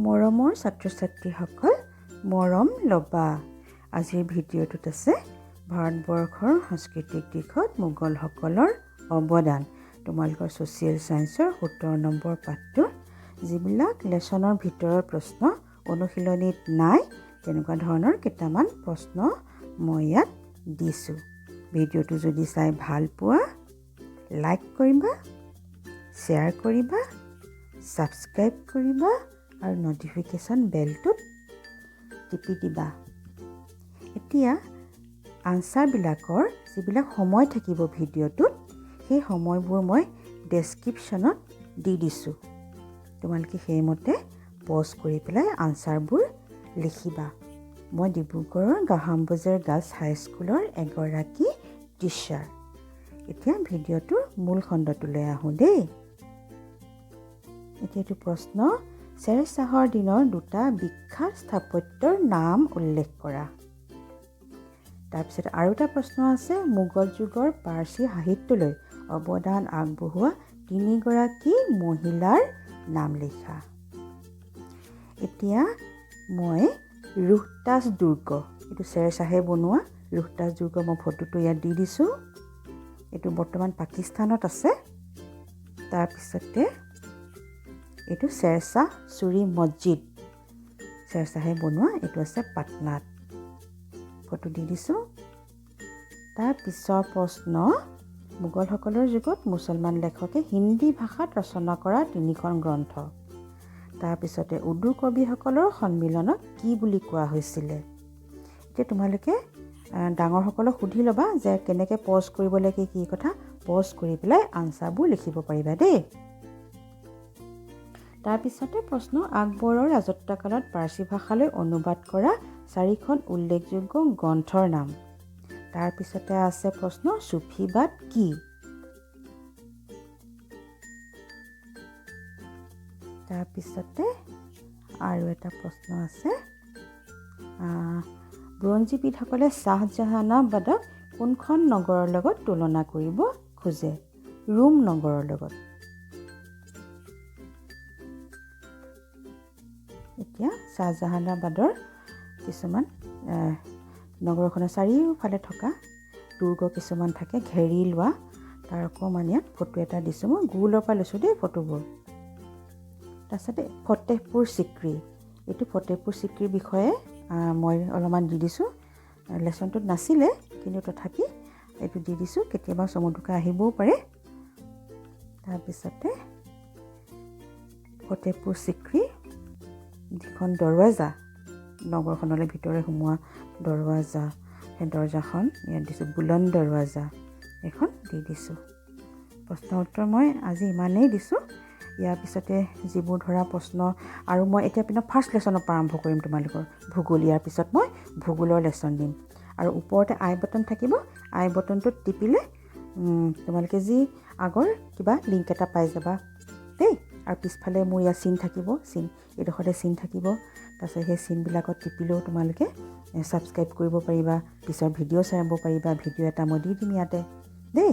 মৰমৰ ছাত্ৰ ছাত্ৰীসকল, মৰম ল'বা। আজিৰ ভিডিঅ'টোত আছে ভাৰতবৰ্ষৰ সাংস্কৃতিক দিশত মোগলসকলৰ অৱদান। তোমালোকৰ ছ'চিয়েল ছায়েন্সৰ 17 নম্বৰ পাঠটোৰ যিবিলাক লেচনৰ ভিতৰৰ প্ৰশ্ন অনুশীলনীত নাই, তেনেকুৱা ধৰণৰ কেইটামান প্ৰশ্ন মই ইয়াত দিছোঁ। ভিডিঅ'টো যদি চাই ভাল পোৱা, লাইক কৰিবা, শ্বেয়াৰ কৰিবা, ছাবস্ক্ৰাইব কৰিবা আৰু ন'টিফিকেশ্যন বেলটোত টিপি দিবা। এতিয়া আনচাৰবিলাকৰ যিবিলাক সময় থাকিব ভিডিঅ'টোত, সেই সময়বোৰ মই ডেছক্ৰিপশ্যনত দি দিছোঁ। তোমালোকে সেইমতে পজ কৰি পেলাই আনচাৰবোৰ লিখিবা। মই ডিব্ৰুগড়ৰ গাহাম বজাৰ গাৰ্লছ হাইস্কুলৰ এগৰাকী টিচাৰ। এতিয়া ভিডিঅ'টোৰ মূল খণ্ডটোলৈ আহোঁ দেই। এতিয়া এইটো প্ৰশ্ন, শ্বেৰশ্বাহৰ দিনৰ দুটা বিখ্যাত স্থাপত্যৰ নাম উল্লেখ কৰা। তাৰপিছত আৰু এটা প্ৰশ্ন আছে, মোগল যুগৰ পাৰ্চী সাহিত্যলৈ অৱদান আগবঢ়োৱা তিনিগৰাকী মহিলাৰ নাম লিখা। এতিয়া মই ৰোহতাছ দুৰ্গ, এইটো শ্বেৰশ্বাহে বনোৱা ৰোহতাছ দুৰ্গ, মই ফটোটো ইয়াত দি দিছোঁ। এইটো বৰ্তমান পাকিস্তানত আছে। তাৰপিছতে এইটো শ্বেৰশ্বাহ চুৰি মছজিদ, শ্বেৰশ্বাহে বনোৱা, এইটো আছে পাটনাত, ফটো দি দিছোঁ। তাৰ পিছৰ প্ৰশ্ন, মোগলসকলৰ যুগত মুছলমান লেখকে হিন্দী ভাষাত ৰচনা কৰা তিনিখন গ্ৰন্থ। তাৰপিছতে উৰ্দু কবিসকলৰ সন্মিলনক কি বুলি কোৱা হৈছিলে? এতিয়া তোমালোকে ডাঙৰসকলক সুধি ল'বা যে কেনেকৈ পজ কৰিব লাগে, কি কথা, পজ কৰি পেলাই আনচাৰবোৰ লিখিব পাৰিবা দেই। তাৰপিছতে প্ৰশ্ন, আকবৰৰ ৰাজত্বকালত পাৰ্চী ভাষালৈ অনুবাদ কৰা চাৰিখন উল্লেখযোগ্য গ্ৰন্থৰ নাম। তাৰপিছতে আছে প্ৰশ্ন, চুফীবাদ কি? তাৰপিছতে আৰু এটা প্ৰশ্ন আছে, বুৰঞ্জীবিদসকলে শ্বাহজাহানাবাদক কোনখন নগৰৰ লগত তুলনা কৰিব খোজে? ৰোম নগৰৰ লগত। এতিয়া শ্বাহজাহানাবাদৰ কিছুমান নগৰখনৰ চাৰিওফালে থকা দুৰ্গ কিছুমান থাকে ঘেৰি লোৱা, তাৰ অকণমান ইয়াত ফটো এটা দিছোঁ, মই গুগলৰ পৰা লৈছোঁ দেই ফটোবোৰ। তাৰপিছতে ফতেহপুৰ চিক্ৰী, এইটো ফতেহপুৰ চিক্ৰীৰ বিষয়ে মই অলপমান দি দিছোঁ, লেচনটোত নাছিলে কিন্তু তথাপি এইটো দি দিছোঁ, কেতিয়াবা চমুটোকা আহিবও পাৰে। তাৰপিছতে ফতেহপুৰ চিক্ৰী যিখন দৰৱাজা, নগৰখনলৈ ভিতৰে সোমোৱা দৰৱাজা, সেই দৰ্জাখন ইয়াত দিছোঁ, বুলন্দ দৰৱাজা এইখন দি দিছোঁ। প্ৰশ্ন উত্তৰ মই আজি ইমানেই দিছোঁ। ইয়াৰ পিছতে যিবোৰ ধৰা প্ৰশ্ন আৰু মই এতিয়া পিনে ফাৰ্ষ্ট লেচনৰ পৰা আৰম্ভ কৰিম তোমালোকৰ ভূগোল। ইয়াৰ পিছত মই ভূগোলৰ লেচন দিম আৰু ওপৰতে আই বটন থাকিব, আই বটনটোত টিপিলে তোমালোকে যি আগৰ কিবা লিংক এটা পাই যাবা দেই। আৰু পিছফালে মোৰ ইয়াত চিন থাকিব, চিন এইডোখৰতে চিন থাকিব, তাৰপিছত সেই চিনবিলাকত টিপিলেও তোমালোকে ছাবস্ক্ৰাইব কৰিব পাৰিবা, পিছৰ ভিডিঅ' চাব পাৰিবা। ভিডিঅ' এটা মই দি দিম ইয়াতে দেই।